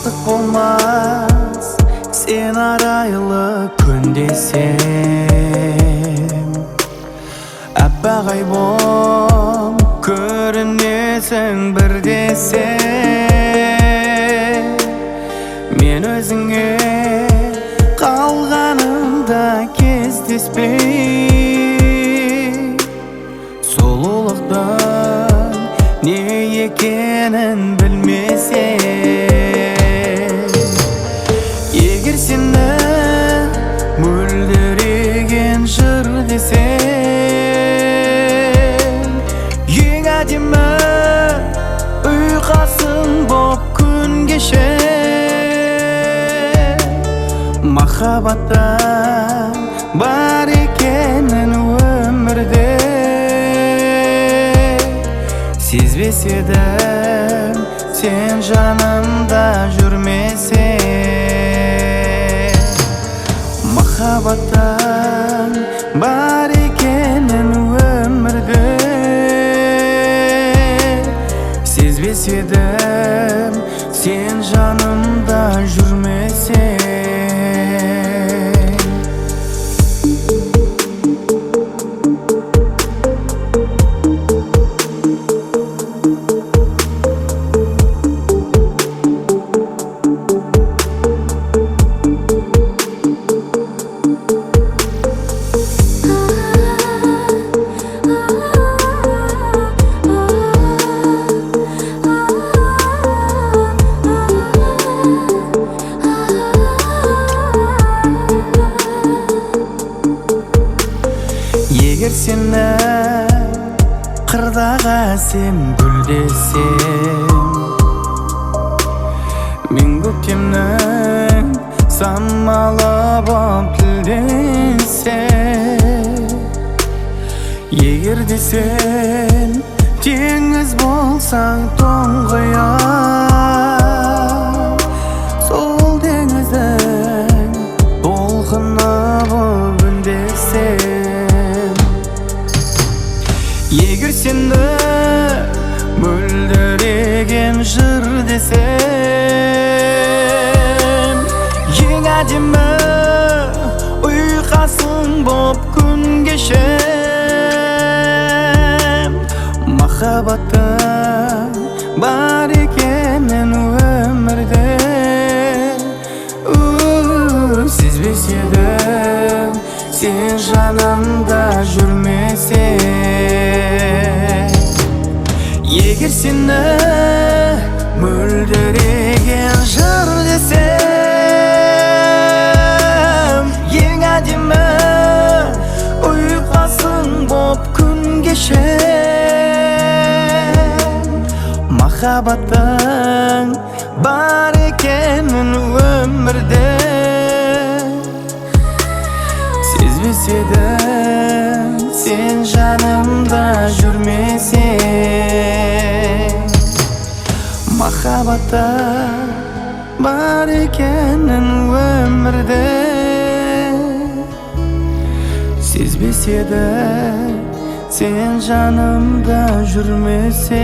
Артық болмас сен арайлы күн десем, аппақ ай болып көрінесің бір десем. Мен өзіңе қалғанымда кездеспей, сұлулықтың не екенін білмесем. Егер сені мөлдіреген жыр десем, ең әдемі ұйқасың боп күн кешем. Махаббаттың бар екенін өмірде сезбес едім, сен жанымда жүрмесең. Махаббаттың бар екенін өмірде сезбес едім, сен жанымда жүрмесең. Егер сені қырдағы әсем гүл десем, мен көктемнің самалы боп тілдесем. Егер де сен теңіз болсаң тұңғиық, сол теңіздің толқыны боп үндесем. Егер сені мөлдіреген жыр десем, ең әдемі ұйқасың боп күн кешем. Махаббаттың бар екенін өмірде сезбес едім, сен жанымда жүрмесең. Егер сені мөлдіреген жыр десем, ең әдемі ұйқасың боп күн кешем. Махаббаттың бар екенін өмірде сезбес едім, сен жанымда жүрмесең. Махаббаттың бар екенін өмірде сезбес едім, сен жанымда жүрмесең.